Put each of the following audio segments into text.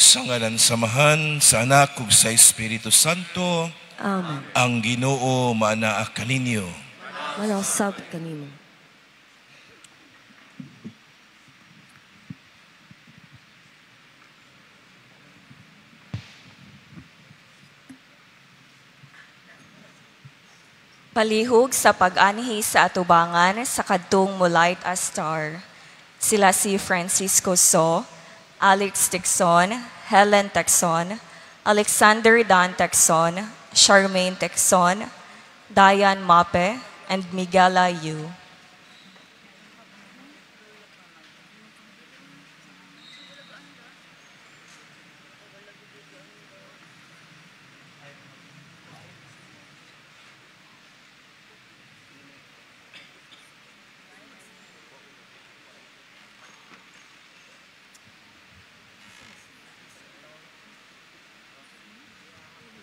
Sa ngalan sa Amahan, sa Anak ug sa Espiritu Santo. Amen. Ang Ginoo maanaa kaninyo. Manausab kanimo. Palihog sa pag-anhi sa atubangan sa kadtong Mo-Light a Star. Sila si Francisco So, Alex Tecson, Helen Tecson, Alexander Dan Tecson, Charmaine Tecson, Diane Mape, and Miguela Yu.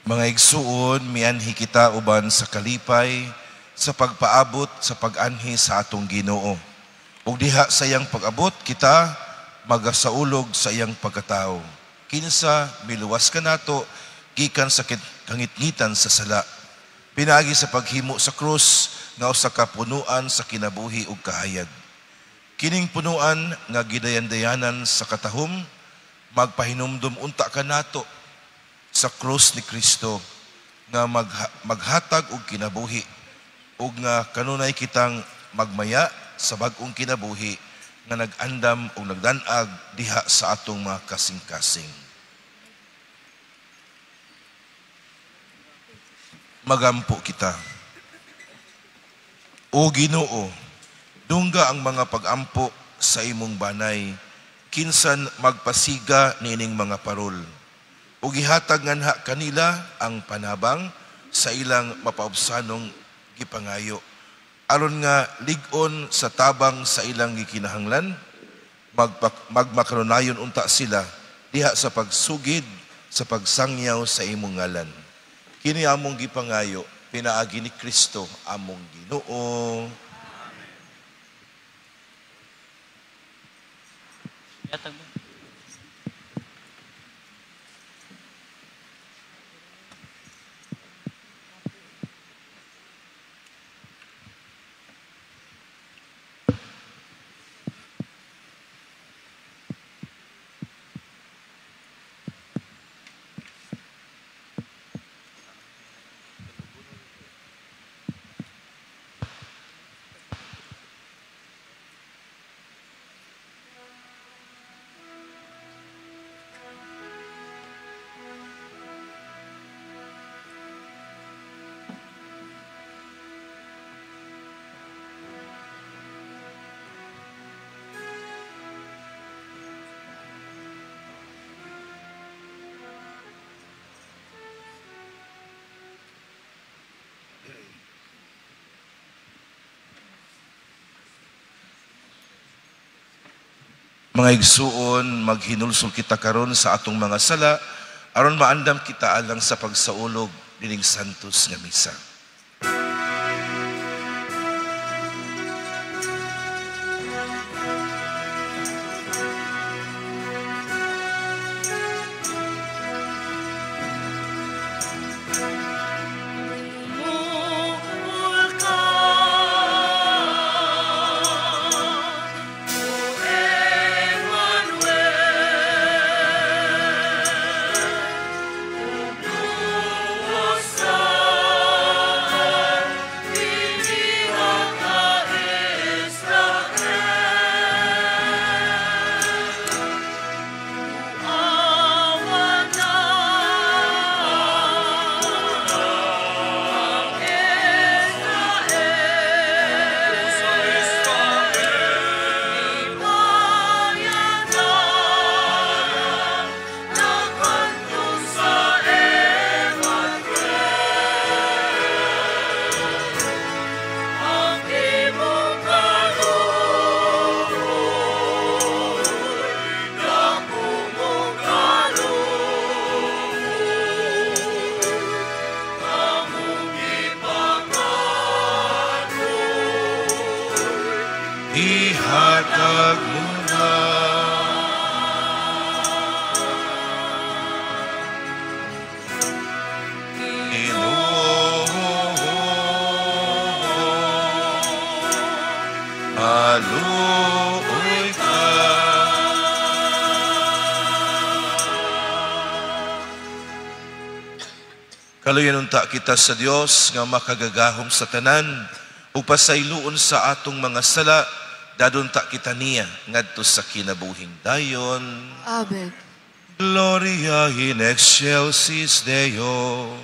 Mga igsuon, mianhi kita uban sa kalipay sa pagpaabot sa pag-anhi sa atong Ginoo. Ug diha sa iyang pag-abot kita magasaulog sa iyang pagkatao. Kinsa miluwas kanato gikan sa kangitngitan sa sala. Pinaagi sa paghimo sa krus nga usa ka punuan sa kinabuhi ug kahayag. Kining punuan nga gidayan-dayanan sa katahom, magpahinumdum unta kanato sa krus ni Kristo nga maghatag og kinabuhi ug nga kanunay kitang magmaya sa bag-ong kinabuhi nga nag-andam ug nagdan-ag diha sa atong mga kasing-kasing. Magampo kita. O Ginoo, dungga ang mga pagampo sa imong banay, kinsan magpasiga niining mga parol. Ug gihatag nganha kanila ang panabang sa ilang mapaubsanong gipangayo, aron nga lig-on sa tabang sa ilang gikinahanglan, magmakanunayon unta sila diha sa pagsugid sa pagsangyaw sa imong ngalan. Kini among gipangayo pinaagi ni Kristo among Ginoo. Amen. Mga igsuon, maghinulsol kita karon sa atong mga sala aron maandam kita alang sa pagsaulog dining Santos nga misa. Kaluyan unta kita sa Dios nga makagagahom sa tanan ug pasayloon sa atong mga sala, dadon ta kita niya ngadto sa kinabuhing dayon. Amen. Gloria in excelsis Deo.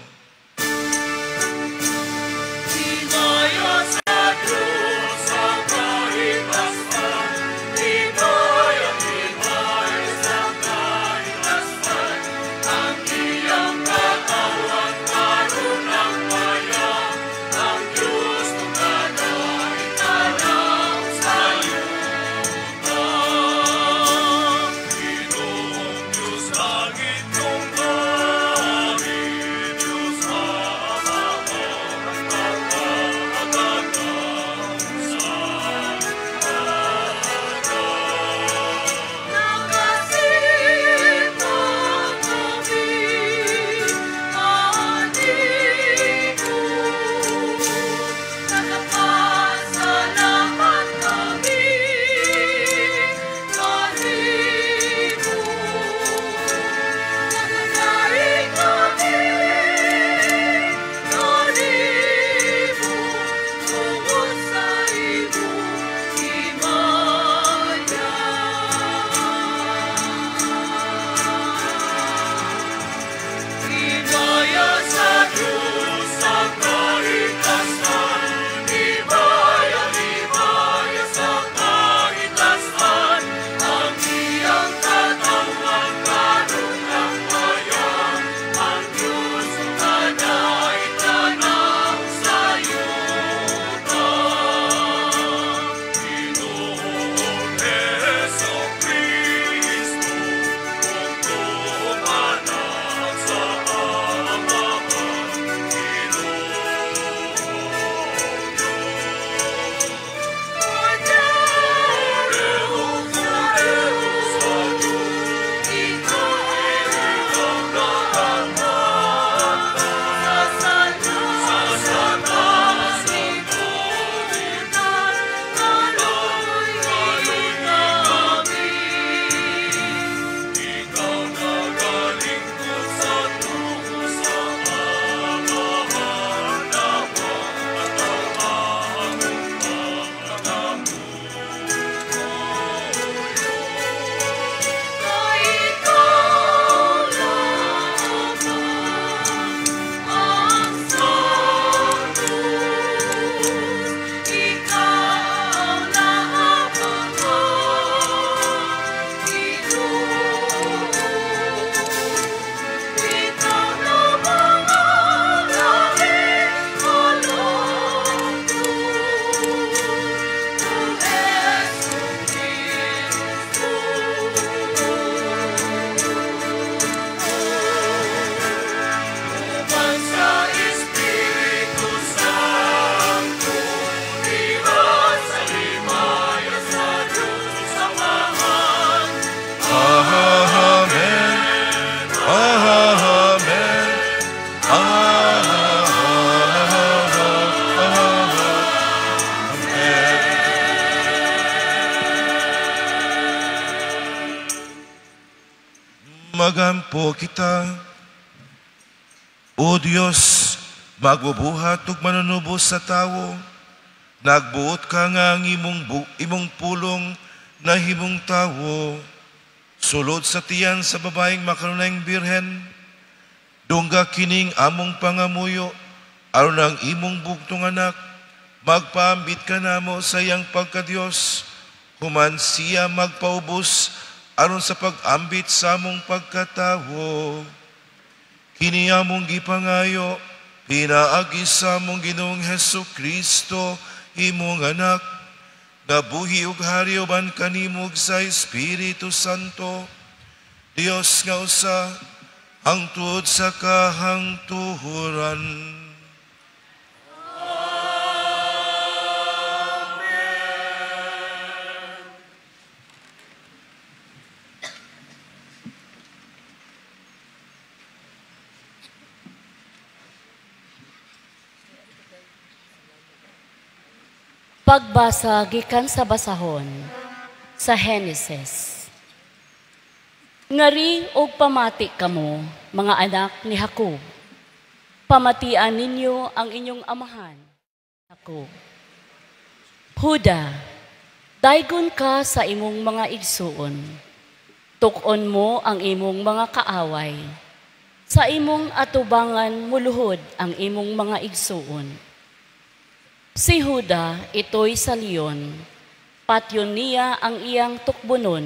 Magampo kita. O Dios, magbubuhat ug manunubos sa tawo. Nagbuot ka nga ang imong pulong na himong tawo. Sulod sa tiyan sa babaeng makanunayng birhen. Dungga kining among pangamuyo, aron ang imong bugtong anak, magpaambit ka namo sa iyang pagkadiyos, human siya magpaubos aron sa pag-ambit sa among pagkatawo. Kini among gipangayo, pinaagi sa among Ginoong Hesus Kristo, imong anak, nabuhi ug hari uban kanimo sa Espiritu Santo, Dios nga usa, hangtod sa kahangtuhoran. Pagbasa gikan sa basahon sa Henesis. Ngari og pamati kamo, mga anak ni Jacob. Pamatian ninyo ang inyong amahan. Ako. Huda, daygon ka sa imong mga igsuon. Tuk-on mo ang imong mga kaaway. Sa imong atubangan muluhod ang imong mga igsuon. Si Huda ito'y sa leon. Patyon niya ang iyang tukbonon,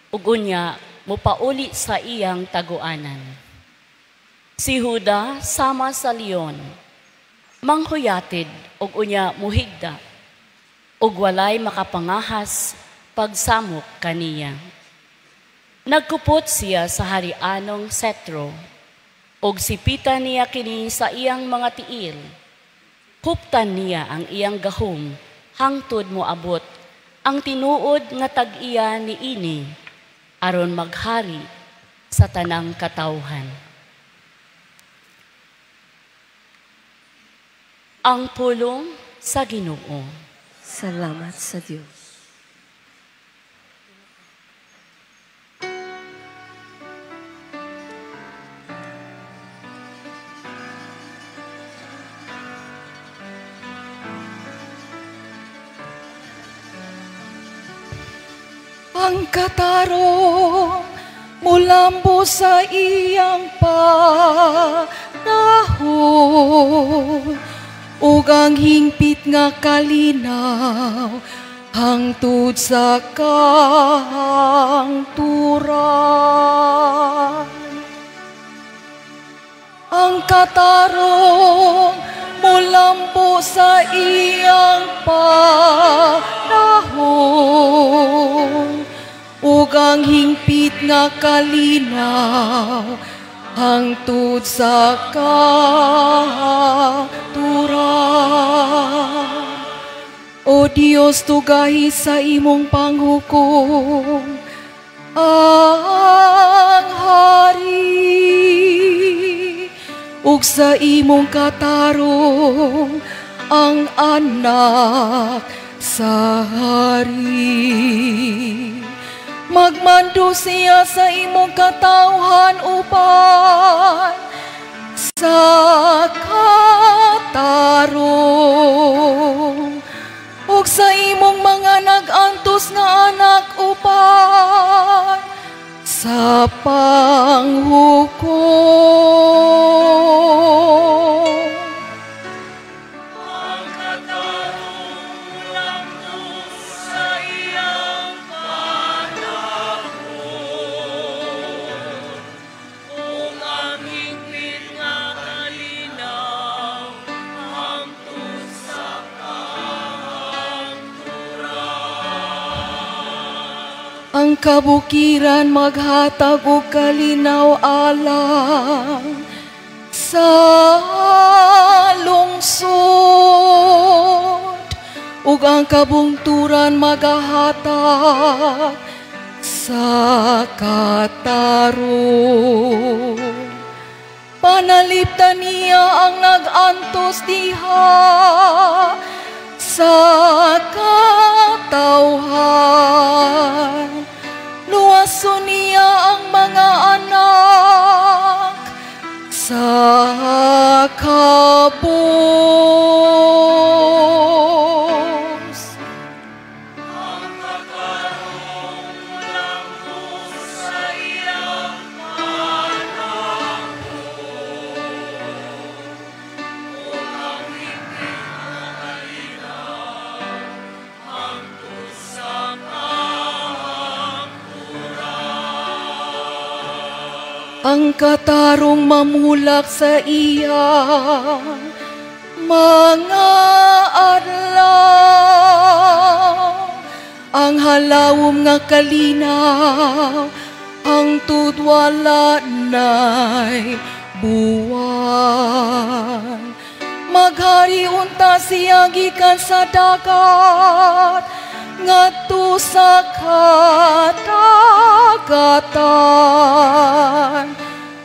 ug unya mopauli sa iyang taguanan. Si Huda sama sa leon, manghuyatid ug unya muhigda, ug walay makapangahas pagsamok kaniya. Nagkupot siya sa harianong setro, ug sipitan niya kini sa iyang mga tiil. Huptan niya ang iyang gahom hangtod moabot ang tinuod nga tag-iya niini aron maghari sa tanang katawhan. Ang pulong sa Ginoo. Salamat sa Dios. Ang katarong mulambo sa iyang panahon, ug ang hingpit nga kalinaw hangtod sa kahangturan. Ang katarong mulambo sa iyang panahon, ug ang hingpit nga kalinaw hangtod sa kahangturan. O Dios, tugahi sa imong panghukom ang hari, ug sa imong katarong ang anak sa hari. Magmando siya sa imong katawhan upan sa katarong, ug sa imong mga nag-antos nga anak upan sa panghukom. Ang katarong lambo sa iyang panahon, ug ang hingpit nga kalinaw hangtod sa kahangturan. Ang kabukiran maghatag og kalinaw alang sa lungsod, ug ang kabungturan magahatag sa katarong. Panaliptan niya ang nag-antos diha sa katawhan. Luwason niya ang mga anak sa kabos. Ang katarong lambo sa iyang panahon, ug ang hingpit nga kalinaw hangtod sa kahangturan. Ang katarong mamulak sa iyang mga adlaw, ang halawom nga kalinaw hangtod wala nay buwan. Maghari unta siya gikan sa dagat ngadto sa kadagatan,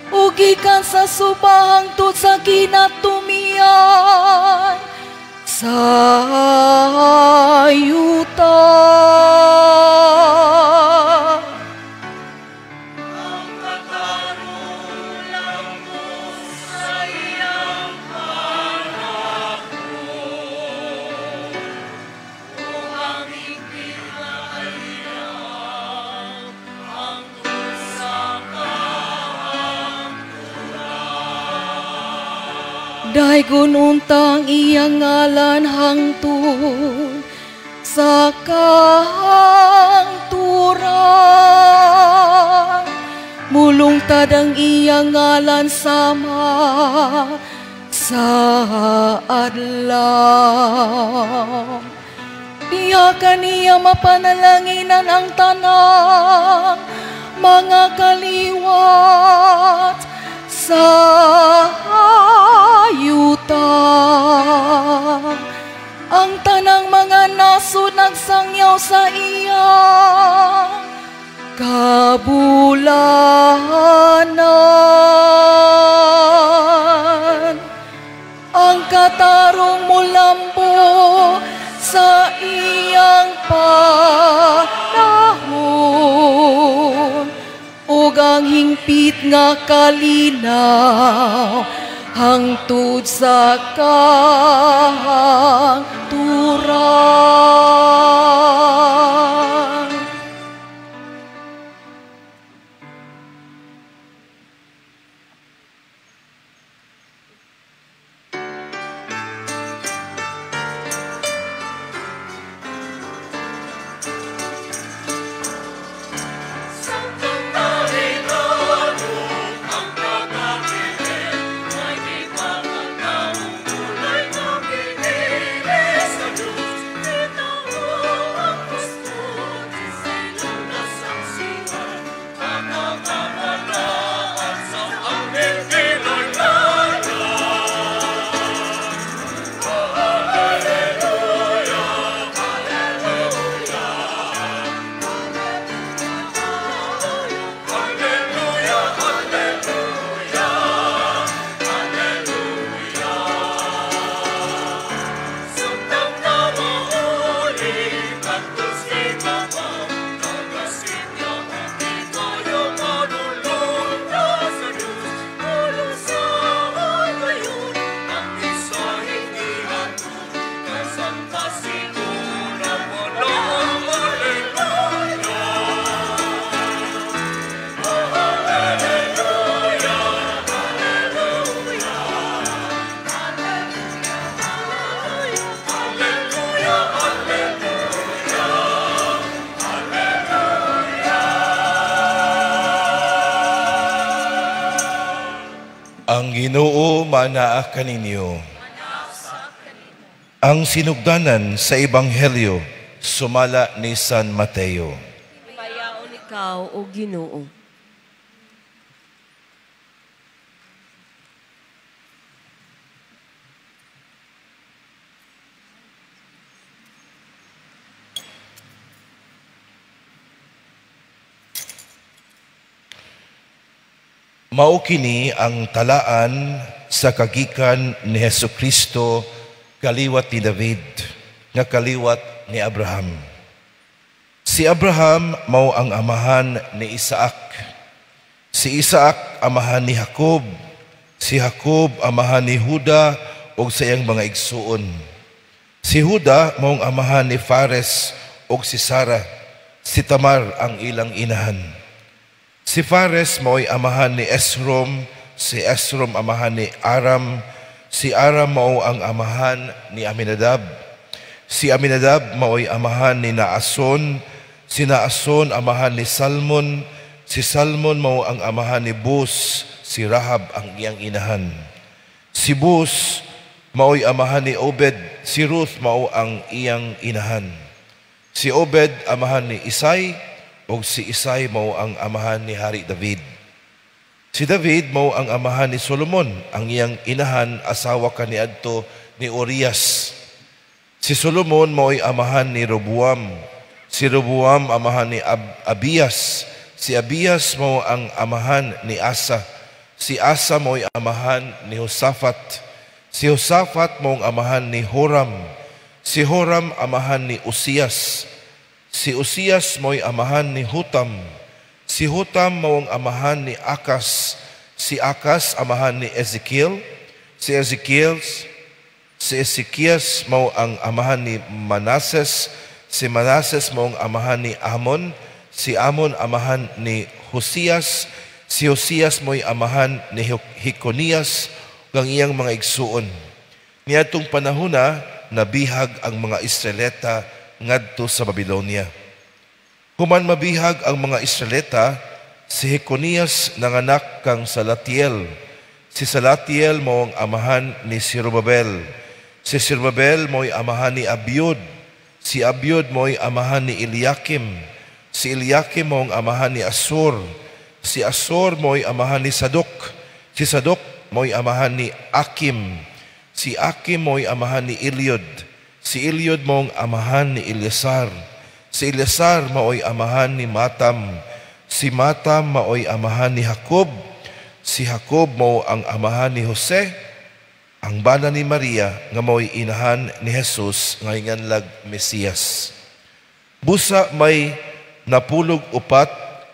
ug gikan sa suba hangtod sa kinatumian sa yuta. Ang katarong lambo sa iyang Daygon untang iyang ngalan hangtod sa kahangturan. Mulungtad ang iyang ngalan sama sa adlaw. Diha kaniya mapanalanginan ang tanang mga kaliwat sa yuta. Ang tanang mga nasod nagsangyaw sa iyang kabulahanan. Ang katarong mulambo sa iyang panahon, ug ang hingpit nga kalinaw hangtod sa kahangturan. Ang Ginoo manaa kaninyo. Ang sinugdanan sa Ebanghelyo sumala ni San Mateo. Himayaon ikaw, o Ginoo. Mao kini ang talaan sa kagikan ni Hesukristo, kaliwat ni David, nga kaliwat ni Abraham. Si Abraham mao ang amahan ni Isaac. Si Isaac amahan ni Jacob. Si Jacob amahan ni Juda ug sa iyang mga igsuon. Si Juda mao ang amahan ni Fares ug si Sara. Si Tamar ang ilang inahan. Si Fares mao'y amahan ni Esrom, si Esrom amahan ni Aram, si Aram mao ang amahan ni Aminadab. Si Aminadab mao'y amahan ni Naason, si Naason amahan ni Salmon, si Salmon mao ang amahan ni Bus, si Rahab ang iyang inahan. Si Bus mao'y amahan ni Obed, si Ruth mao ang iyang inahan. Si Obed amahan ni Isai, ug si Isai mao ang amahan ni Hari David. Si David mao ang amahan ni Solomon, ang iyang inahan asawa kaniadto ni Urias. Si Solomon mao'y amahan ni Roboam. Si Roboam amahan ni Abias. Si Abias mao ang amahan ni Asa. Si Asa mao'y amahan ni Josaphat. Si Josaphat mao ang amahan ni Horam. Si Horam amahan ni Uzias. Si Uzias mao'y amahan ni Hutam. Si Hutam mao ang amahan ni Akas. Si Akas amahan ni Ezekiel. Si Ezekias mao ang amahan ni Manases. Si Manases mao ang amahan ni Amon. Si Amon amahan ni Josias. Si Josias mao'y amahan ni Heconias kang iyang mga igsuon. Niadtong panahona nabihag ang mga Israelita ngadto sa Babylonia. Human mabihag ang mga Israelita, si Jeconias nanganak kang Salatiel. Si Salatiel mao ang amahan ni Zerubabel. Si Zerubabel mao'y amahan ni Abiud. Si Abiud mao'y amahan ni Eliakim. Si Eliakim mao ang amahan ni Asur. Si Asur mao'y amahan ni Sadok. Si Sadok mao'y amahan ni Akim. Si Akim mao'y amahan ni Eliud. Si Eliud mao ang amahan ni Eleazar. Si Eleazar mao'y amahan ni Matam. Si Matam mao'y amahan ni Jacob. Si Jacob mao ang amahan ni Jose, ang bana ni Maria nga mao'y inahan ni Jesus nga hinganlag Mesiyas. Busa may 14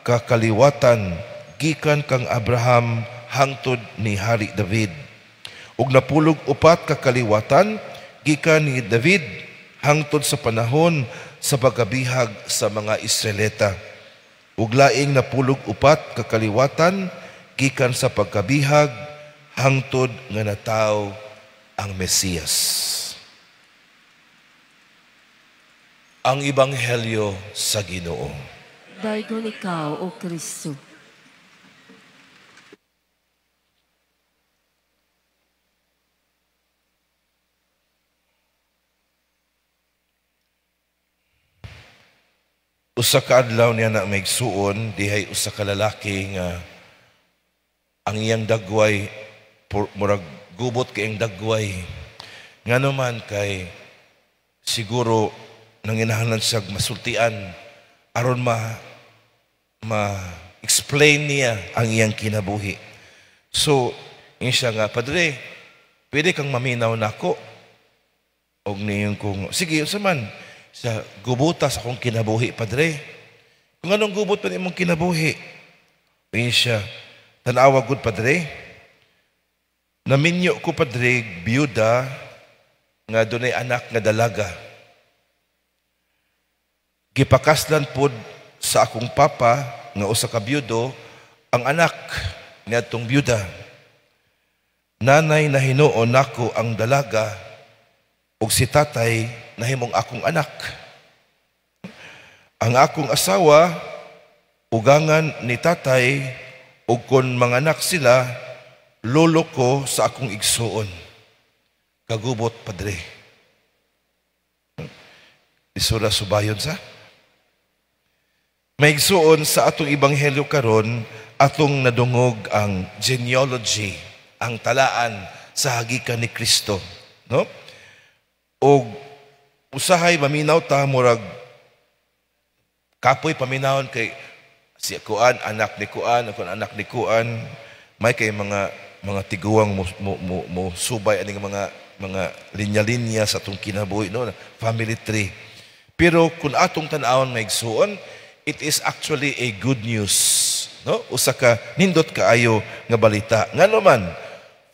ka kaliwatan gikan kang Abraham hangtod ni Hari David. Ug 14 ka kaliwatan gikan ni David hangtod sa panahon sa pagkabihag sa mga Israelita. Ug laing 14 ka kaliwatan gikan sa pagkabihag hangtod nga nataw ang Mesiyas. Ang Ebanghelyo sa Ginoo. Daygon ikaw, O Kristo. Usa ka adlaw niya na maigsuon, dihay usa ka lalaki nga ang iyang dagway, murag gubot kay ang dagway. Ngano man kay siguro nanginahanglan siyag masultian aron ma-explain niya ang iyang kinabuhi. So, ingon siya nga, Padre, pwede kang maminaw nako. Og niyon kung, sige, unsa man, sa gubuta sa akong kinabuhi, Padre. Kung anong gubot pa imong kinabuhi? Ingon siya, tanawa gud, Padre. Naminyo ko, Padre, biyuda nga dunay anak nga dalaga. Gipakaslan pod sa akong papa nga usa ka biyudo ang anak niadtong biyuda. Nanay nahinuon nako ang dalaga ug si tatay nahimong akong anak. Ang akong asawa ugangan ni tatay ug kon manganak sila, lolo ko sa akong igsuon. Kagubot, Padre. Isura subayon sa maigsuon sa atong ebanghelyo karon, atong nadungog ang genealogy, ang talaan sa hagikan ni Kristo, no? Og usahay maminaw ta, murag kapoy paminawon kay si kuan anak ni kuan, ako anak ni kuan, may kay mga tiguang mo subay aning mga linya-linya sa atong kinabuhi, no, family tree. Pero kung atong tan-awon maigsuon, it is actually a good news, no? Usa ka nindot kaayo nga balita. Ngano man,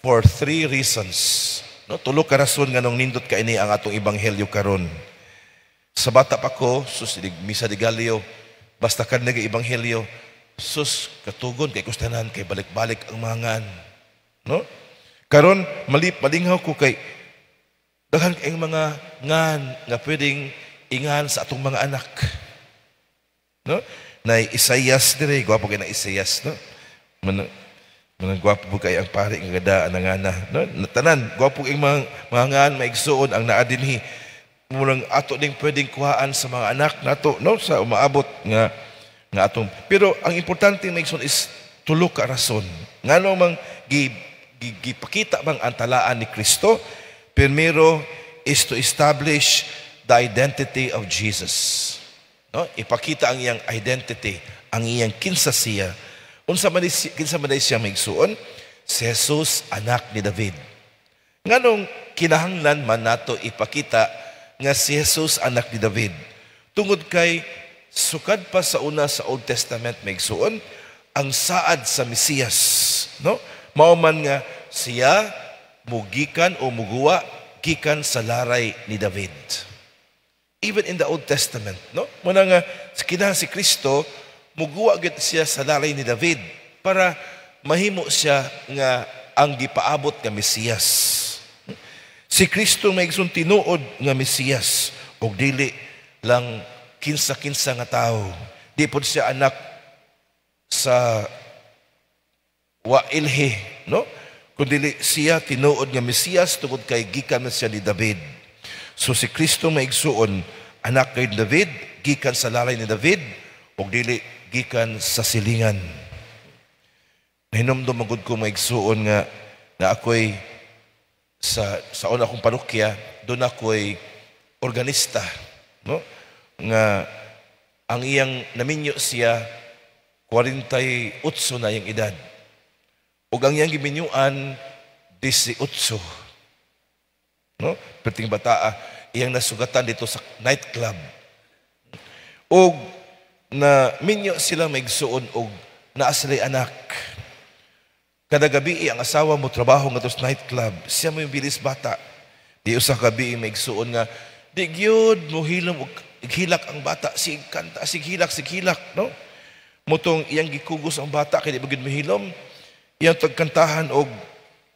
for three reasons, no? Tulo ka rason nganong nindot ka ini ang atong ebanghelyo karon. Sa bata pa ko, sus misa de Gallo, basta kan nag ebanghelyo, sus katugon kay kustanan kay balik-balik ang mangan, no? Karon malinghaw ko kay daghan kayong mga ngan nga pwedeng ingan sa atong mga anak, no? Nay Isaias dire, gwapo kay na Isaias, no? Manang gwapo po kay ang pare nga gadaan ang ngana, no? Tanan gwapo kay mga ngan maigsuon ang naa dinhi. Murang ato ding pwedeng kuhaan sa mga anak nato, no, sa umaabot nga atong. Pero ang importante maigsuon is tulo ka rason. Ngano mang gipakita bang ang talaan ni Kristo? Primero is to establish the identity of Jesus. No? Ipakita ang iyang identity, ang iyang kinsa siya. Unsa man kinsa man siya maigsuon? Si Jesus, anak ni David. Nganong kinahanglan man nato ipakita nga si Jesus anak ni David? Tungod kay sukad pa sa una sa Old Testament maigsuon ang saad sa Mesiyas, no? Mao man nga siya mugikan o muguwa gikan sa laray ni David. Even in the Old Testament, no? Muna nga kinahanglan si Kristo muguwa gid siya sa laray ni David para mahimo siya nga ang gipaabot nga Mesiyas. Si Kristo, mga igsoon, tinuod nga Mesiyas ug dili lang kinsa-kinsa nga tao. Di pod siya anak sa wa ilhi, no? Kundi siya tinuod nga Mesiyas tungod kay gikan na siya ni David. So si Kristo, mga igsuon, anak kay David, gikan sa lalay ni David ug dili gikan sa silingan. Nahinumdum magud ko, mga igsuon, nga na ako'y sa una akong parokya, doon ako'y organista, no? Nga ang iyang naminyo siya, 48 na iyang edad. Ug ang iyang giminyuan, 18. No? Perting bataa, iyang nasugatan dito sa nightclub. Og na minyo sila, mga igsuon, og naa sila'y anak. Kada gabi ang asawa mo trabaho nga sa nightclub, siya mo yung bilis bata. Di usa ka gabi, mga igsuon, nga di gyud mo hilom og hilak ang bata, sig kanta, sig hilak, sig hilak, no? Motong iyang gikugos ang bata kay di ba gyud mohilom. Iyang tagkantahan og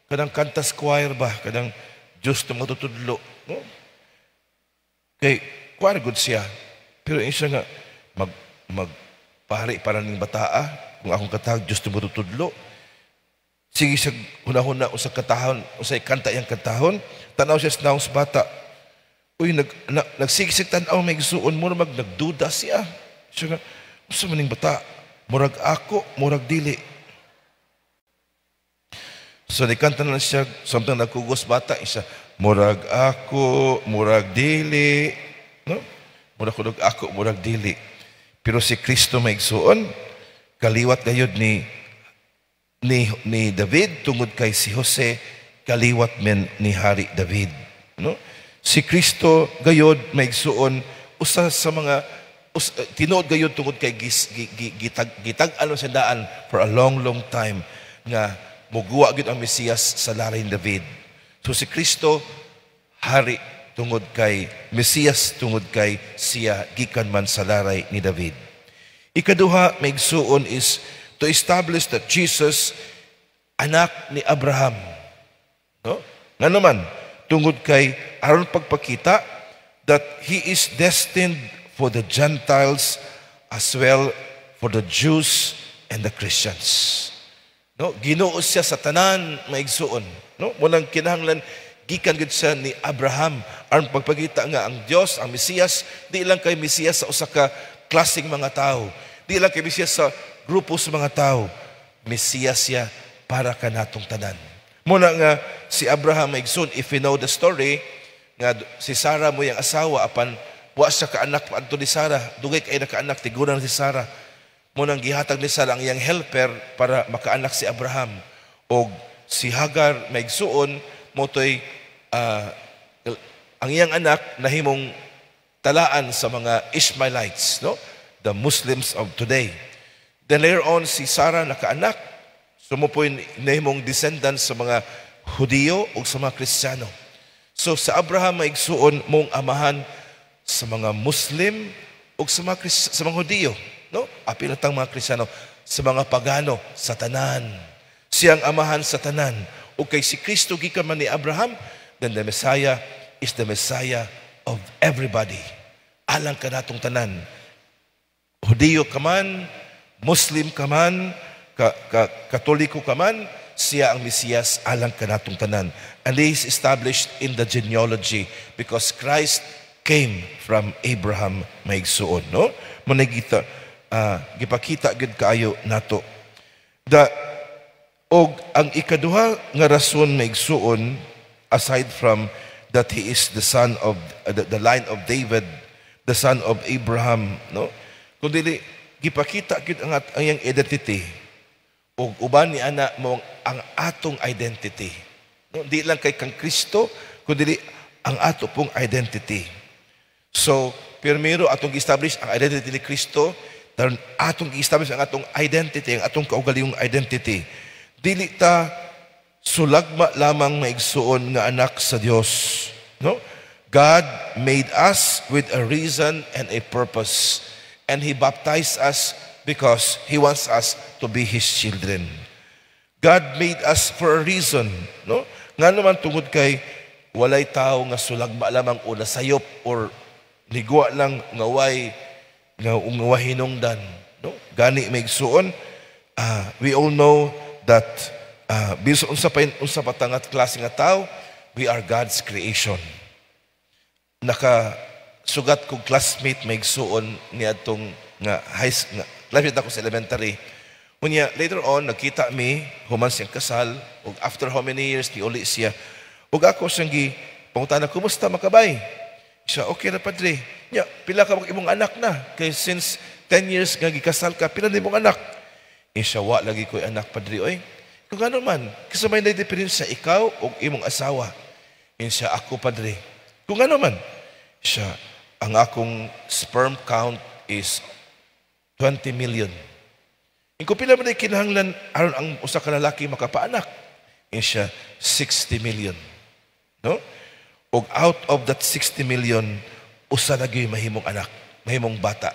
kanang kantas choir ba, kanang Diyos matutudlo, no? Kay choir good siya. Pero siya nga mag mag pari para ning bataa kung akong katag Diyos matutudlo. Sige siya hunahuna usa katahon, usay kanta iyang kantahon, tanaw siya sa naong sa bata. Uy, nagsigsig tanaw, mga igsuon, mo mag nagduda siya. Siya nga, "Unsa man ning bata? Murag ako, murag dili." So nikanta na siya, samtang nagkugos bata, isa, "Murag ako, murag dili." No? Murag kunog ako, murag dili. Pero si Kristo, mga igsuon, kaliwat gayud ni David tungod kay si Jose kaliwat men ni Hari David, no? Si Kristo gayod, mga igsuon, usa sa mga tinuod gayud tungod kay gitag-an sa daan for a long, long time nga muguwa gyud ang Mesiyas sa laray ni David. So si Kristo hari tungod kay Mesiyas, tungod kay siya gikan man sa laray ni David. Ikaduha, mga igsuon, is to establish that Jesus anak ni Abraham. No? Nga naman, tungod kay aron pagpakita that he is destined for the Gentiles as well for the Jews and the Christians. No, Ginoo siya sa tanan, mga igsuon, no? Walang kinahanglan gikan gid siya ni Abraham aron pagpakita nga ang Dios, ang Mesiyas, di lang kay Mesiyas sa usa ka klaseng mga tao. Di lang kay Mesiyas sa grupo sa mga tao. Mesiyas siya para kanatong tanan. Muna nga si Abraham, mga igsoon, if you know the story, nga si Sarah mo yung asawa, apan wa siya kaanak pa adto ni Sarah. Dugay kay nakaanak, tiguran si Sarah. Munang gihatag ni Sarah ang iyang helper para makaanak si Abraham. Og si Hagar, mga igsuon, motoy ang iyang anak nahimong talaan sa mga Ishmaelites, no? The Muslims of today. Then later on, si Sarah nakaanak. So mo po nahimong descendants sa mga Hudiyo o sa mga Kristiyano. So sa Abraham, mga igsuon, mong amahan sa mga Muslim o sa mga Hudiyo, no? Apil na tang mga Kristiyano, sa mga pagano, sa tanan. Siyang amahan sa tanan. O kay si Kristo gikan man ni Abraham, then the Messiah is the Messiah of everybody. Alang kanatong tanan. Hudiyo ka man, Muslim ka man, Katoliko ka man, siya ang Mesiyas alang kanatong tanan. And this is established in the genealogy because Christ came from Abraham, mga igsuon, no? Managita, gipakita gid kaayo nato. Og ang ikaduha nga rason, mga igsuon, aside from that he is the son of the line of David, the son of Abraham, no? Kung dili gipakita gid ang iyang identity ug uban ni ana mo ang atong identity. No, di lang kay kang Kristo, kundi ang ato pong identity. So, primero atong gi-establish ang identity ni Kristo, dayon atong gi-establish ang atong identity, ang atong kaugalingong identity. Dili ta sulagma lamang, mga igsuon, nga anak sa Dios, no? God made us with a reason and a purpose. And He baptized us because He wants us to be His children. God made us for a reason, no? Nga naman, tungod kay walay tao nga sulagma lamang o nasayop or nigwa lang nga way nga way hinungdan, no? Gani, mga igsuon, we all know that bisan unsa pa ta nga klase nga tao, we are God's creation. Naka sugat kog classmate, mga igsuon, niadtong nga high nga classmate ako sa elementary. Unya, later on, nagkita mi, human siyang kasal, ug after how many years, ni uli siya. Ug ako siyang gi, pangutana, "Kumusta man ka, bay?" Siya, "Okay na, padre." "Nya, pila ka imong anak na? Kay since 10 years nga gikasal ka, pila na imong anak?" Eh siya, "Wa lagi ko'y anak, padre, oy." "Kung ano man, kasi may diferensya ikaw o imong asawa?" Eh siya, "Ako, padre." "Kung ano man?" Siya, "Ang akong sperm count is 20 million." "Kung pila man ay kinahanglan aron ang usa ka lalaki makapaanak?" Eh siya, "60 million." No? Og out of that 60 million, usa na gyud mahimong anak, mahimong bata.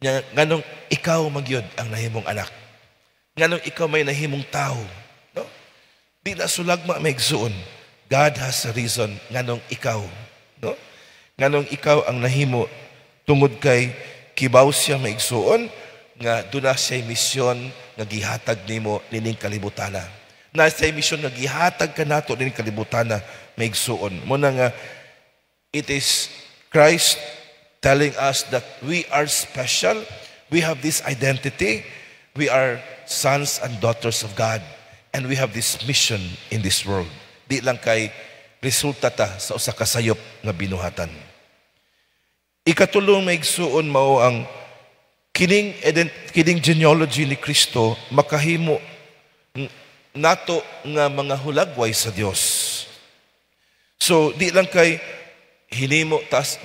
Nya, nganong ikaw magyud ang nahimong anak? Nganong ikaw may nahimong tao? No? Di na sulagma, mga igsuon. God has a reason nganong ikaw. No? Nganong ikaw ang nahimo, tungod kay kibaw siya, mga igsuon, nga duna siya misyon nga gihatag nimo nining kalibutana. Na siya misyon nga gihatag kanato nining kalibutana, mga igsuon. Mao na nga it is Christ telling us that we are special. We have this identity. We are sons and daughters of God. And we have this mission in this world. Di lang kay resulta ta sa usa ka sayop nga binuhatan. Ikatulong, mga igsuon, mao ang kining genealogy ni Kristo makahimo nato nga mga hulagway sa Dios. So di lang kay hinimo tas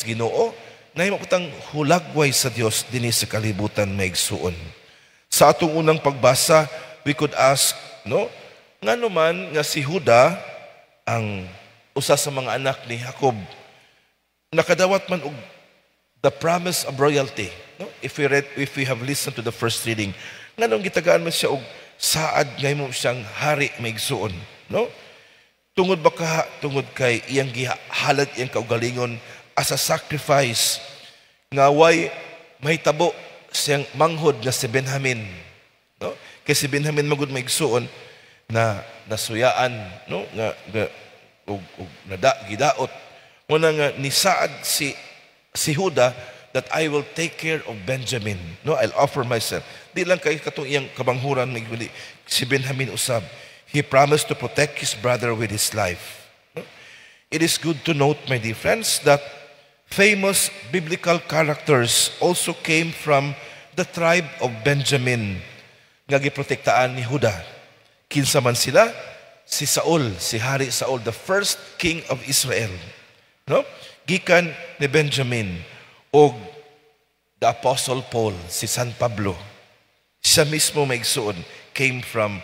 Ginoo, nahimo tang hulagway sa Dios dinhi sa kalibutan, mga igsuon. Sa atong unang pagbasa, we could ask, no? Ngano man nga si Juda, ang usa sa mga anak ni Jacob, nakadawat man og the promise of royalty, no? If we have listened to the first reading, nganong gitagaan man siya og saad nga himo siyang hari, mga igsuon, no? Tungod ba ka tungod kay iyang gihalad iyang kaugalingon as a sacrifice nga way mahitabo siyang manghod nga si Benjamin, no? Kay si Benjamin magud, mga igsuon, na nasuyaan, no, nga og nada gidaot. Mao na nga nisaad si Juda that I will take care of Benjamin, no? I'll offer myself. Di lang kay katong iyang kabanghuran, may si Benjamin usab. He promised to protect his brother with his life, no? It is good to note, my dear friends, that famous biblical characters also came from the tribe of Benjamin nga giprotektaan ni Juda. Kinsa man sila? Si Saul, si Hari Saul, the first king of Israel. No? Gikan ni Benjamin. Og the Apostle Paul, si San Pablo. Siya mismo, mga igsuon, came from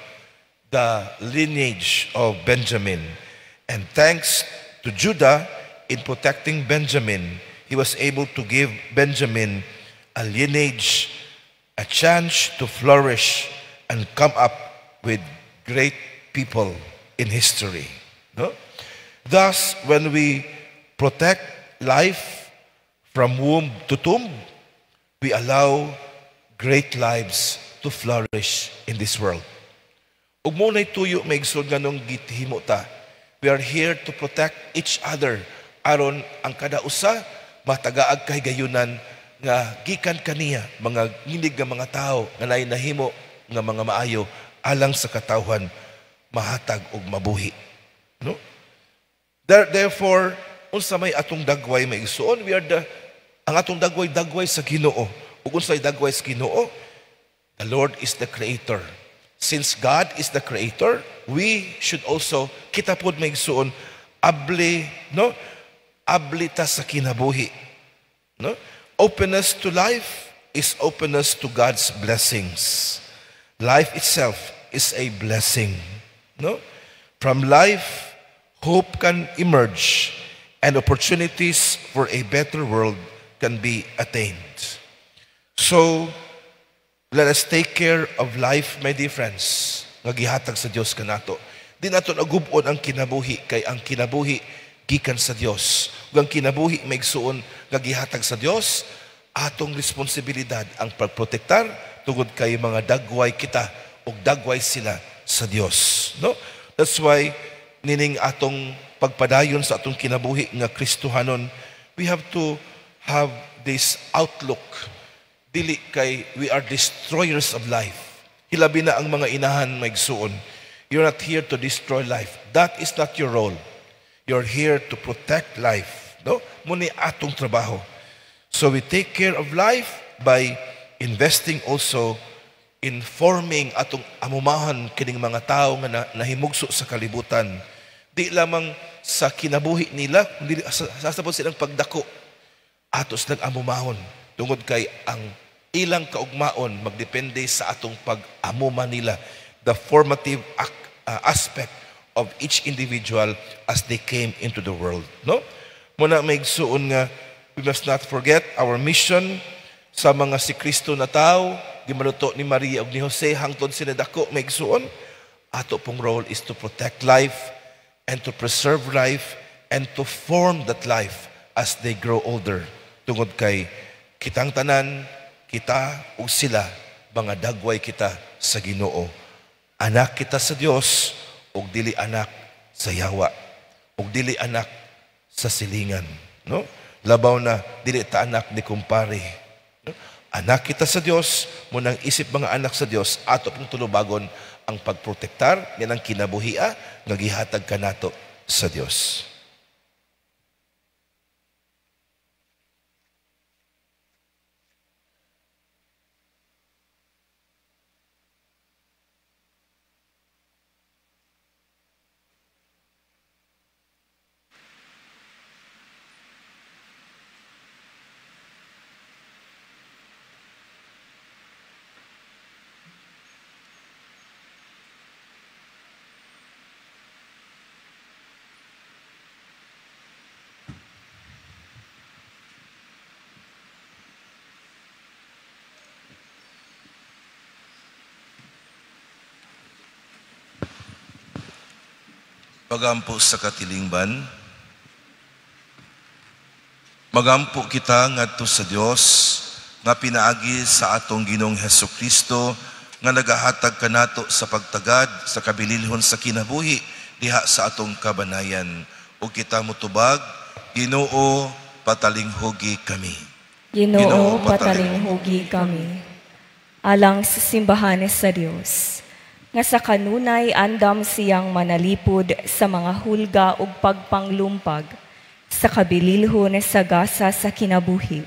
the lineage of Benjamin. And thanks to Judah in protecting Benjamin, he was able to give Benjamin a lineage, a chance to flourish and come up with great people in history. No? Thus, when we protect life from womb to tomb, we allow great lives to flourish in this world. Ug mao na'y tuyo, mga igsoon, nganong gihimo ta. We are here to protect each other aron ang kada usa matagaag kahigayunan nga gikan kaniya mga nginig nga mga tao nga naay nahimo nga mga maayo alang sa katawhan mahatag og mabuhi. No? Therefore, unsa may atong dagway, mga igsuon? We are the ang atong dagway, dagway sa Ginoo. Ug unsay dagway sa Ginoo? The Lord is the creator. Since God is the creator, we should also, kita pod, mga igsuon, abli, no? Abli ta sa kinabuhi. No? Openness to life is openness to God's blessings. Life itself is a blessing. No? From life, hope can emerge and opportunities for a better world can be attained. So, Let us take care of life, my dear friends, nga gihatag sa Dios kanato. Di nato nagub-on ang kinabuhi kay ang kinabuhi gikan sa Dios. Ug ang kinabuhi, mga igsuon, nga gihatag sa Dios, atong responsibilidad ang pagprotektar tungod kay mga dagway kita ug dagway sila sa Dios, no? That's why nining atong pagpadayon sa atong kinabuhi nga Kristohanon, we have to have this outlook. Dili kay we are destroyers of life. Hilabi na ang mga inahan, mga igsuon. You're not here to destroy life. That is not your role. You're here to protect life. No? Mao ni atong trabaho. So we take care of life by investing also in forming atong amumahan kining mga tao nga nahimugso sa kalibutan. Di lamang sa kinabuhi nila, kundi sa silang pagdako. Ato silang amumahon tungod kay ang ilang kaugmaon magdepende sa atong pag-amuma nila, the formative aspect of each individual as they came into the world, no? Mao na, mga igsuon, nga we must not forget our mission sa mga si Kristo na tao gimaluto ni Maria ug ni Jose hangtod sila dako. Mga igsuon, ato pong role is to protect life and to preserve life and to form that life as they grow older tungod kay kitang tanan, kita ug sila, mga dagway kita sa Ginoo. Anak kita sa Dios ug dili anak sa yawa ug dili anak sa silingan, no? Labaw na dili ta anak ni kumpare, no? Anak kita sa Dios. Mao nang isip mga anak sa Dios, ato pong tulubagon ang pagprotektar ng kinabuhia nga gihatag kanato sa Dios. Pagampo sa katilingban. Magampo kita ngadto sa Dios nga pinaagi sa atong Ginoong Hesus Kristo nga nagahatag kanato sa pagtagad sa kabililhon sa kinabuhi diha sa atong kabanayan. Ug kita motubag, Ginoo, patalinghugi kami. Ginoo, Ginoo, patalinghugi kami. Alang sa simbahan sa Dios, nga sa kanunay andam siyang manalipod sa mga hulga ug pagpanglumpag sa kabililhon sa gasa sa kinabuhi.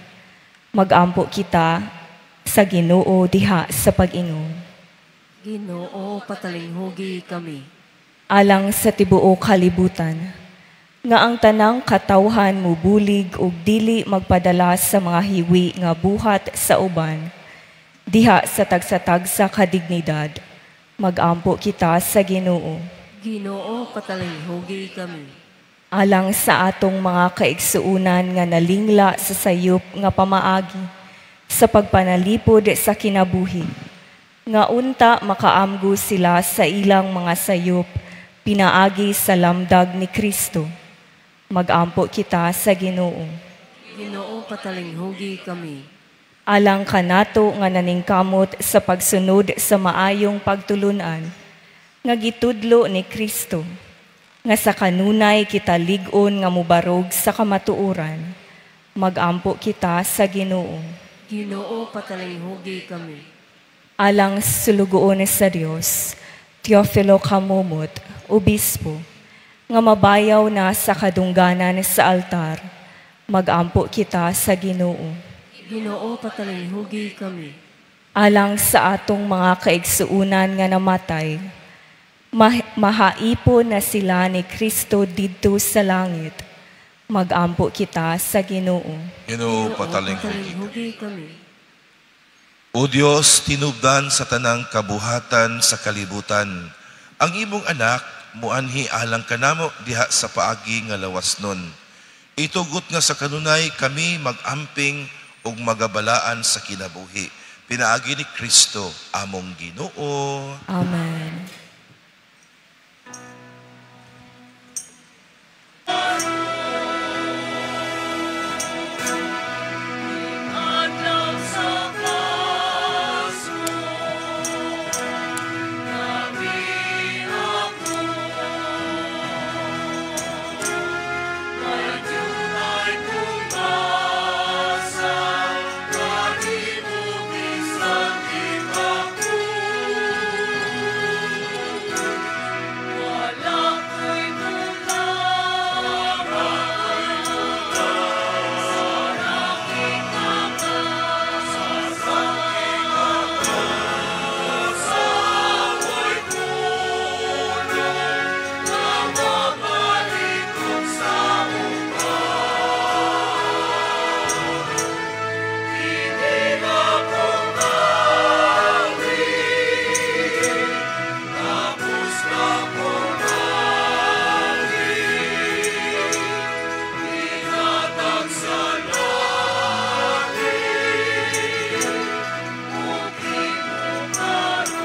Magampo kita sa Ginoo diha sa pag-ingon. Ginoo, patalinghugi kami. Alang sa tibuok kalibutan, nga ang tanang katawhan mubulig ug dili magpadala sa mga hiwi nga buhat sa uban, diha sa tagsa-tagsa ka dignidad, magampo kita sa Ginoo. Ginoo, patalinghugi kami. Alang sa atong mga kaigsuunan nga nalingla sa sayop nga pamaagi sa pagpanalipod sa kinabuhi, nga unta makaamgo sila sa ilang mga sayop pinaagi sa lamdag ni Kristo. Magampo kita sa Ginoo. Ginoo, patalinghugi kami. Alang kanato nga naningkamot sa pagsunod sa maayong pagtulunan nga gitudlo ni Kristo, nga sa kanunay kita lig-on nga mubarog sa kamatuoran. Magampo kita sa Ginoo. Ginoo, patalinghugi kami. Alang sulugoon sa Dios, Teofilo Camomot, Obispo, nga mabayaw na sa kadungganan sa altar, magampo kita sa Ginoo. Ginoo, patalinghugi kami. Alang sa atong mga kaigsuunan nga namatay, mahaipon na sila ni Kristo didto sa langit. Magampo kita sa Ginoo. Ginoo, patalinghugi patalinghugi kami. O Dios, tinubdan sa tanang kabuhatan sa kalibutan, ang imong anak muanhi alang kanamo diha sa paagi nga lawas nun. Itugot nga sa kanunay kami magamping ug magabalaan sa kinabuhi. Pinaagi ni Kristo among Ginoo. Amen. Adlaw sa Pasko, gabi ako, may dyutay kong basa, kanimo bisan di. Wala ko'y dulangan, sa ako'y pulong na mabalitok sa uban. Kini akong awit, tapos akong awit, ihatag sa langit, ug imo karon.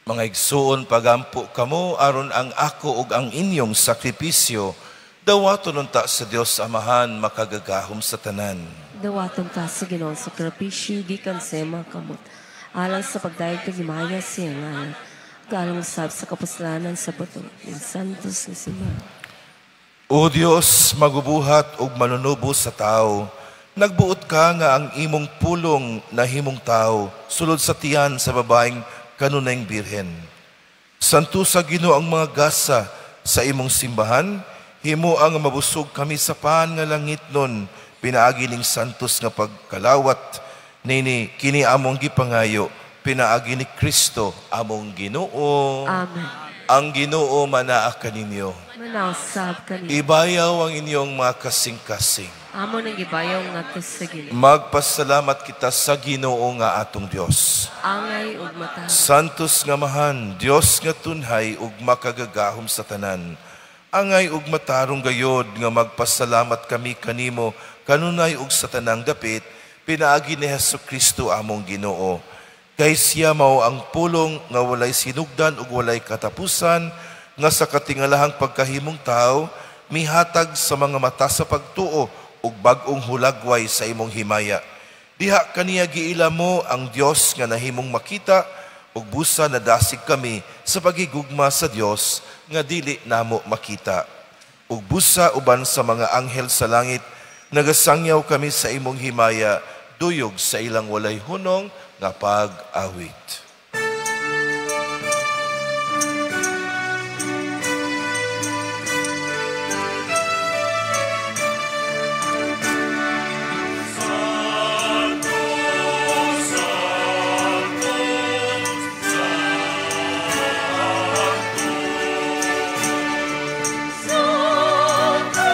Mga igsuon, pagampo kamo aron ang ako ug ang inyong sakripisyo dawaton unta sa Dios Amahan makagagahom sa tanan. Dawaton ta sa Ginoo sa sakripisyo gikan sa iyang mga kamot, alang sa pagdayeg paghimaya sa iyang ngalan, ug alang usab sa kapuslanan sa butong ning santos nga simbahan. O Dios, magubuhat ug manunubo sa tao, nagbuot ka nga ang imong pulong nahimong tao sulod sa tiyan sa babaeng kanunayng birhen. Santusa Ginoo ang mga gasa sa imong simbahan, himo ang mabusog kami sa pan nga langit nun, pinaagi ning santos nga pagkalawat nini kini among gipangayo, pinaagi ni Kristo among Ginoo. Amen. Ang Ginoo manaa kaninyo. Manausab kanimo. Ibayaw ang inyong mga kasing-kasing. Amo nang gibayaw ngadto sa Ginoo. Magpasalamat kita sa Ginoo nga atong Dios. Angay ug matarong. Santos nga Amahan, Dios nga tunhay ug makagagahom sa tanan. Angay ug matarong gayod nga magpasalamat kami kanimo kanunay ug sa tanang dapit pinaagi ni Hesus Kristo among Ginoo. Kay siya mao ang pulong nga walay sinugdan ug walay katapusan nga sa katingalahang pagkahimong tao mihatag sa mga mata sa pagtuo ug bag-ong hulagway sa imong himaya. Diha kaniya giila mo ang Dios nga nahimong makita ug busa nadasig kami sa pagigugma sa Dios nga dili namo makita. Ug busa uban sa mga anghel sa langit nagasangyaw kami sa imong himaya duyog sa ilang walay hunong nga pag-awit. Santo, Santo, Santo, Santo,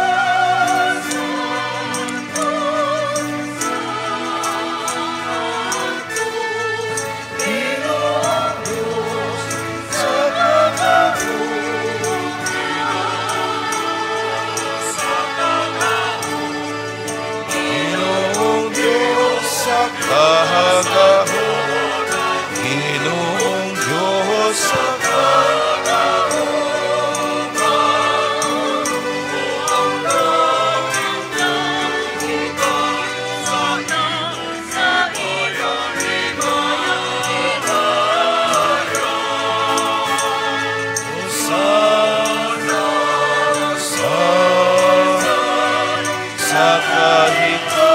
Santo, Ginoong Diyos sa kagahom, sa kagahom, Ginoong Diyos sa kagahom, Ginoong Diyos sa sa iyong himaya. Sana sa sa kahitasan.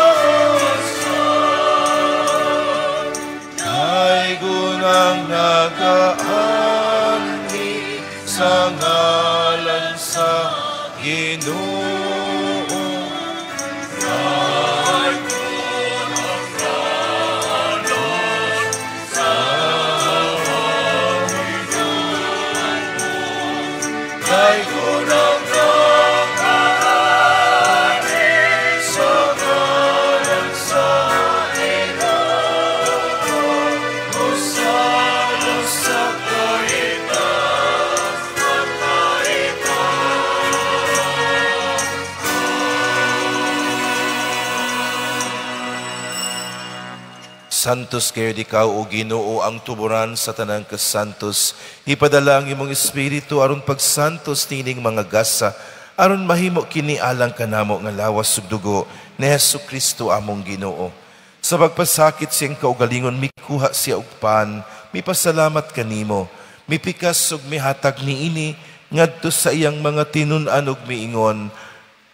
Santos kayo ikaw o Ginoo ang tuburan sa tanang kasantos. Ipadala ang imong espiritu aron pagsantos nining mga gasa, aron mahimo kini alang kanamo nga lawas ug dugo ni Hesus Kristo among Ginoo. Sa pagpasakit siyang kaugalingon, mikuha siya og pan, mipasalamat kanimo, mipikas ug mihatag niini ngadto sa iyang mga tinun-an ug miingon,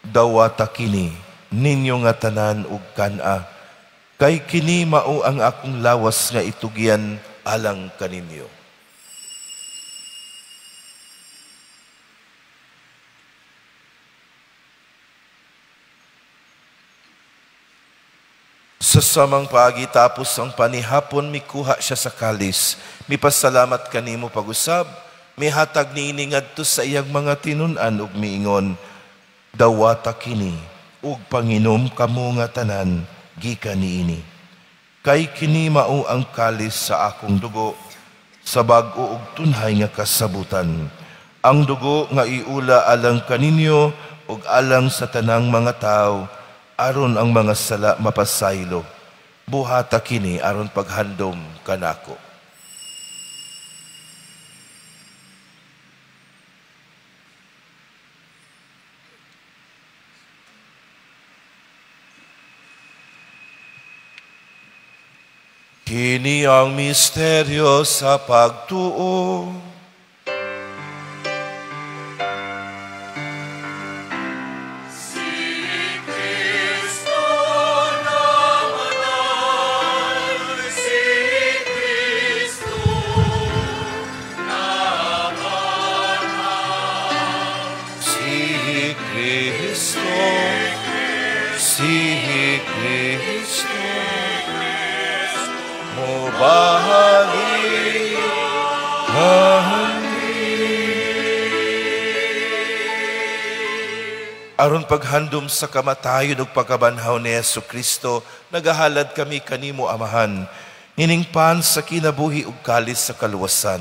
dawata kini ninyo nga tanan ug kan-a. Kay kini mao ang akong lawas nga itugyan alang kaninyo. Sa samang paagi tapos ang panihapon, mikuha siya sa kalis. Mipasalamat kanimo pag-usab, mihatag niini ngadto sa iyang mga tinun-an ug miingon, dawata kini ug panginom kamo nga tanan gikan niini. Kay kini mao ang kalis sa akong dugo, sa bag-o ug tunhay nga kasabutan. Ang dugo nga iula alang kaninyo ug alang sa tanang mga tawo, aron ang mga sala mapasaylo. Buhata kini aron paghandom kanako. Kini ang misteryo sa pagtuo. Si Kristo namatay, si Kristo nabanhaw. Si Kristo, si Kristo, mobalik kami. Aron paghandom sa kamatayon ug pagkabanhaw ni Hesus Kristo, nagahalad kami kanimo Amahan, nining pan sa kinabuhi ug kalis sa kaluwasan.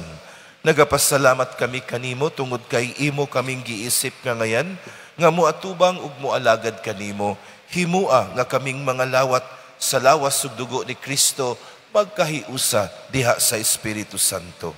Nagapasalamat kami kanimo tungod kay imo kaming giisip nga ngayan, nga moatubang ug moalagad kanimo. Himua nga kaming mga lawat sa lawas ug dugo ni Kristo magkahiusa diha sa Espiritu Santo.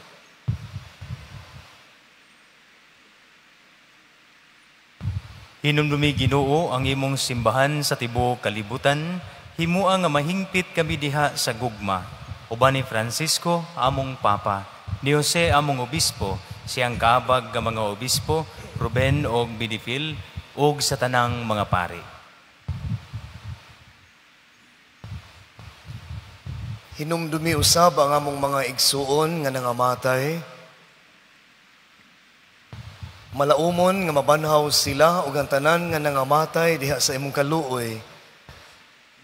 Hinumdumi Ginoo ang imong simbahan sa tibuok kalibutan, himua nga mahingpit kami diha sa gugma. Uban ni Francisco among Papa, ni Jose among Obispo, siyang kaabag nga mga obispo, Ruben og Bidifil, ug sa tanang mga pari. Hinumdumi usab ang among mga igsuon nga nangamatay. Malaumon nga mabanhaw sila ug ang tanan nga nangamatay diha sa imong kaluoy.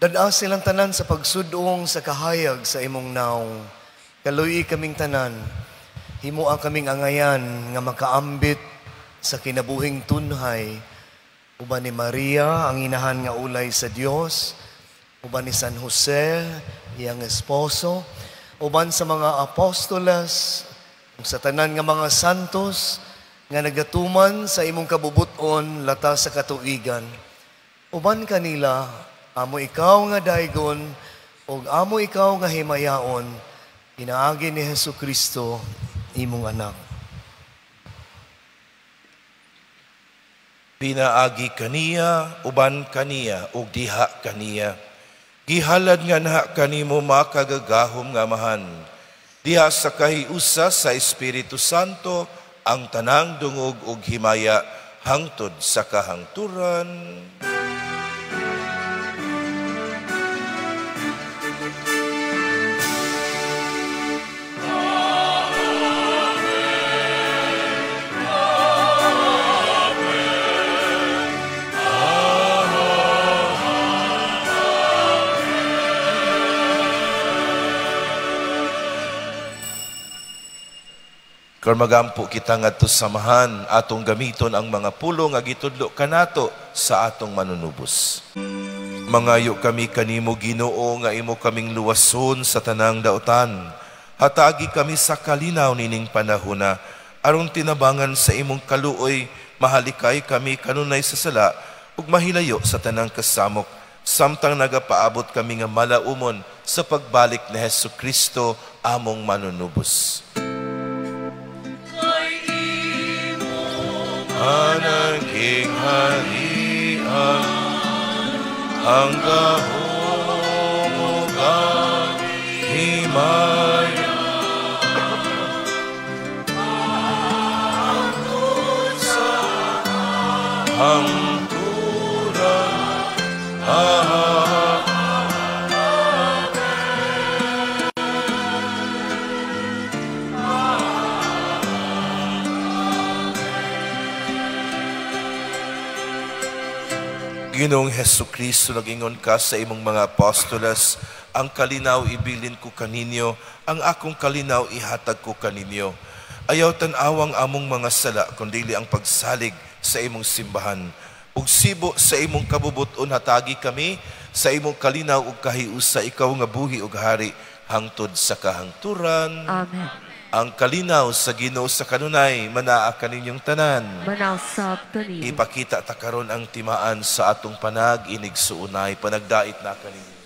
Dad-a silang tanan sa pagsudong sa kahayag sa imong naong. Kaluoy kaming tanan, himua kaming angayan nga makaambit sa kinabuhing tunhay. Uban ni Maria, ang inahan nga ulay sa Dios, uban ni San Jose, iyang esposo, uban sa mga apostoles, ug sa tanan nga mga santos nga nagatuman sa imong kabubuton lata sa katuigan. Uban kanila, amo ikaw nga daygon, ug amo ikaw nga himayaon, pinaagi ni Hesus Kristo, imong anak. Pinaagi kaniya, uban kaniya, ug diha kaniya. Gihalad nga naha kanimo makagagahom nga Amahan. Diha sa kahiusa sa Espiritu Santo ang tanang dungog ug himaya hangtod sa kahangturan. Karon magampo kita ngadto sa samahan, atong gamiton ang mga pulo nga gitudlo kanato sa atong manunubos. Mangayo kami kanimo Ginoo nga imo kaming luwason sa tanang daotan. Hatagi kami sa kalinaw nining panahona, aron tinabangan sa imong kaluoy, mahalikay kami kanunay sa sala ug mahilayo sa tanang kasamok. Samtang nagapaabot kami nga malaumon sa pagbalik ni Hesus Kristo among manunubos. Anang harian ang gahom ug ang himaya sa hangturan. Ginoong Hesukristo, nagingon ka sa imong mga apostoles, ang kalinaw ibilin ko kaninyo, ang akong kalinaw ihatag ko kaninyo. Ayaw tan-awang among mga sala, kundili ang pagsalig sa imong simbahan. Ug sibo sa imong kabubuton hatagi kami, sa imong kalinaw ug kahiusa, ikaw nga buhi ug hari, hangtod sa kahangturan. Amen. Ang kalinaw sa Ginoo sa kanunay, manaa kaninyong tanan. Manaw sab kanimo. Ipakita ta karon ang timaan sa atong panag-inig suunay, panagdait na kaninyo.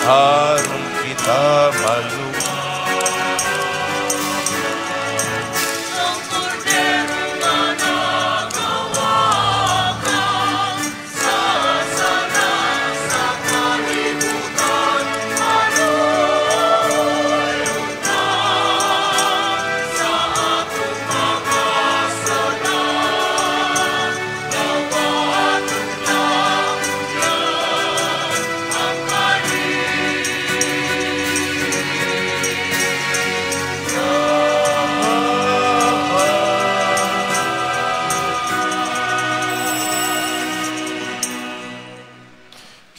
Aron kita maluwa. Ang kordero nga nagawakan sa sala sa kalibutan, aroy unta sa atong mga sala, dawaton niya ang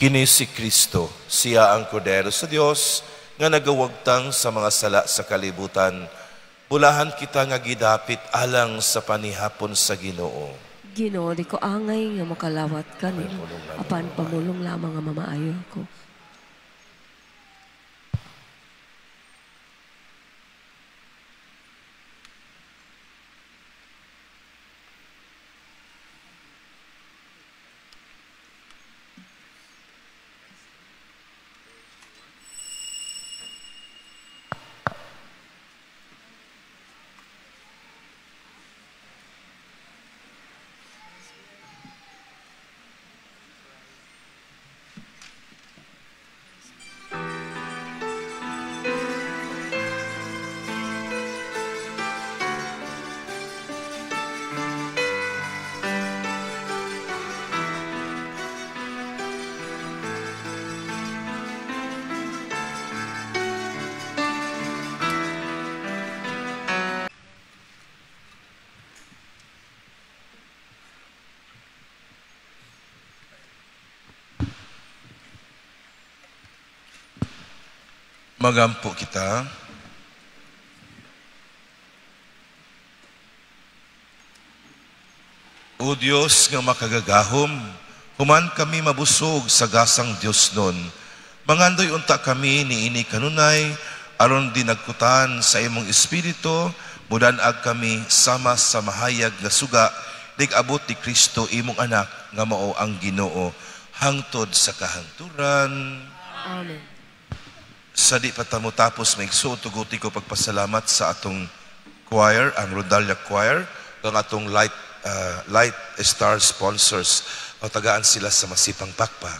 Kini si Kristo, siya ang Kordero sa Dios nga nagawagtang sa mga sala sa kalibutan. Bulahan kita nga gidapit alang sa panihapon sa Ginoo. Ginoo, di ko angay nga makalawat kanimo, apan pamulong lamang nga mamaayo ko. Magampo kita. O Dios nga makagagahom, human kami mabusog sa gasang Dios nun. Mangandoy unta kami niini kanunay, aron dinagkutan sa imong espiritu, mudan-ag kami sama sa mahayag nga suga, lig-abot ni Kristo imong anak nga mao ang Ginoo, hangtod sa kahangturan. Amen. Sa di pa ta motapos, maigsoon, tuguti ko pagpasalamat sa atong choir, ang Rondalla Choir, ang atong Light Star sponsors. Patagaan sila sa masipang pakpak.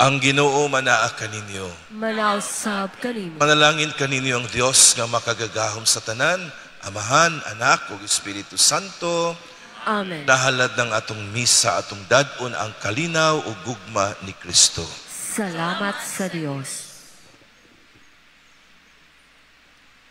Ang Ginoo manaa kaninyo. Manaa usab kanimo. Manalangin kaninyo ang Dios nga makagagahom sa tanan, Amahan, Anak ug Espiritu Santo. Amen. Nahalad ng atong misa, atong dad-on ang kalinaw ug gugma ni Kristo. Salamat sa Dios.